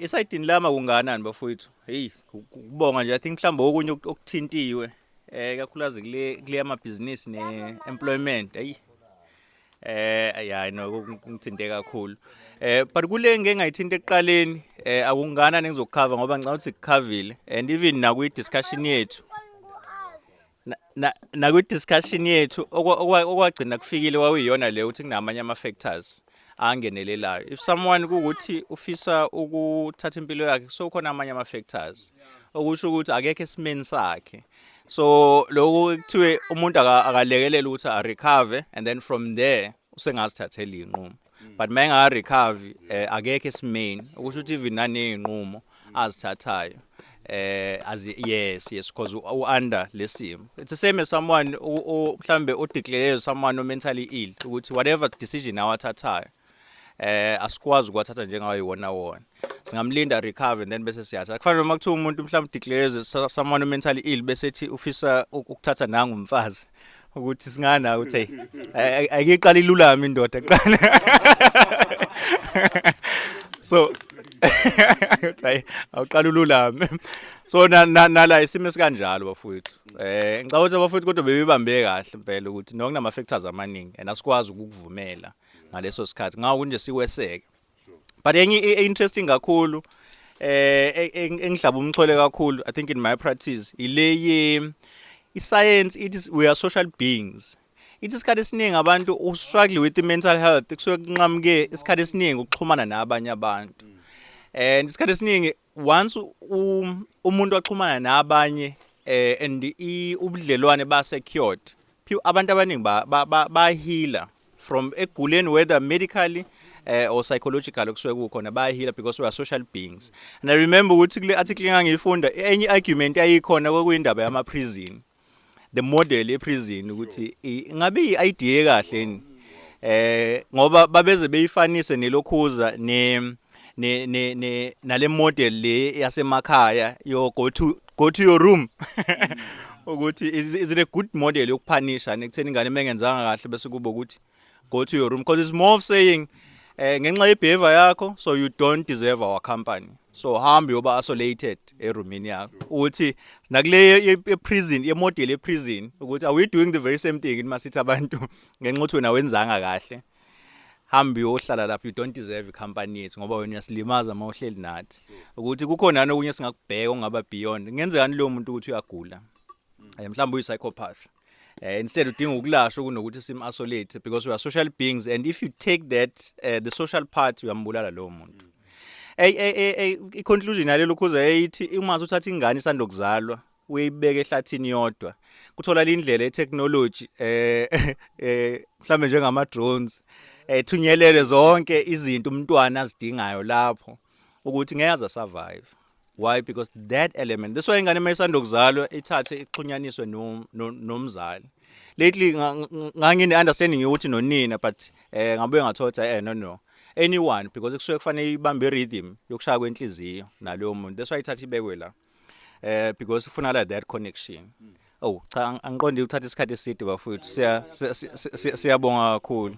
Esayidini lama kunganani bafowethu? Hey, kubonga nje. I think mhlawumbe okunye okuthintiwe kakhulukazi kule amabhizinisi ne-employment. Hey. Yeah, no, kungithinte kakhulu. But kule ngeke ngayithinta ekuqaleni, akunganani engizokukhava ngoba ngicabanga ukuthi sikukhavile and even nakwi discussion yethu nakwi discussion yethu okwagcina kufikile kwakuyiyona le ukuthi kunamanye ama factors angenelelayo. If someone kuwukuthi ufisa ukuthatha impilo yakhe, so khona amanye ama factors okusho ukuthi akekho esimeni sakhe. So lokhu kuthiwe umuntu akalekelele ukuthi a recover and then from there usengazithathela inqumo, but mayengaka recover, akekho esimeni, okusho ukuthi even naneyinqumo azithathayo as yes, because u under lesimo. It's the same as someone mhlambe u declare someone o mentally ill ukuthi whatever decision awathathayo asikwazi ukuwathatha njengayo iwona wona. Singamlinda recover and then bese siyathatha. Kufana noma kuthiwa umuntu mhlawumbe declares someone mentally ill bese ethi ufisa ukuthatha nangu umfazi, ukuthi singana ukuthi hey, ayiqala ilulame indoda kuqala. So hayi, awuqala ululame. So nala isimo esikanjalo bafowethu. Ngicabanga ukuthi abafowethu kodwa bebebambe kahle impela ukuthi no, kunama factors amaningi and asikwazi ukukuvumela ngaleso sikhathi, ngakho nje sikweseke. But enye interesting kakhulu engihlaba umxhwele kakhulu, I think in my practice, ile ye i-science. It is we are social beings. Ithi isikhathi esiningi abantu u struggle with the mental health kusuke kunqamuke isikhathi esiningi ukuxhumana nabanye abantu, and isikhathi esiningi once umuntu axhumana nabanye and ubudlelwane ba secured, abantu abaningi ba healer from eguleni, whether medically or psychological kusuke kukhona, bayaheala because we are social beings. And I remember ukuthi kule article engangiyifunda, enye argument ayikhona kwakuyindaba yama prison, the model ye prison, ukuthi ngabe i-idea kahle ni ngoba babeze beyifanise nelokhuza ne nale model le yasemakhaya yo go to your room, ukuthi is it a good model yokuphanisha nekutheni ingane mengenzanga kahle bese kuba ukuthi go to your room? Because it's more of saying ngenxa yebehavior yakho, so you don't deserve our company, so hamba yoba isolated eroomini yakho. Ukuthi nakule ye prison, ye model ye prison, ukuthi are we doing the very same thing masithi abantu ngenxa ukuthi wena wenzanga kahle, hamba uyohlala lapho, you don't deserve icompany yethu ngoba wena uyasilimaza uma uhleli nathi? Ukuthi kukhona nokunye singakubheka ongaba beyond kungenzekani loyo muntu ukuthi uyagula, mhlawumbe uyi psychopath, instead udinga ukulashwa kunokuthi sim isolate, because we are social beings and if you take that the social part, uyambulala lowo muntu. Ey ey ey, i conclusion yalelo khuza eyithi uma uthatha ingane isandokuzalwa uyibeke ehlathini yodwa, kuthola indlela etechnology mhlambe njengama drones thunyelele zonke izinto umntwana azidingayo lapho, ukuthi ngeke aze survive. Why? Because that element, that's why ingane mayisandokuzalwa ithathe ixhunyaniswe nomzali. Lately ngangine understanding yokuthi nonina, but ngabuye ngathola no, anyone, because kusuke kufanele ibambe rhythm yokushaya kwenhliziyo naloyo muntu. That's why ithatha ibekwe la because kufunakala that connection. Oh cha, angiqondi ukuthatha isikhathi eside bafowethu. Siyabonga kakhulu.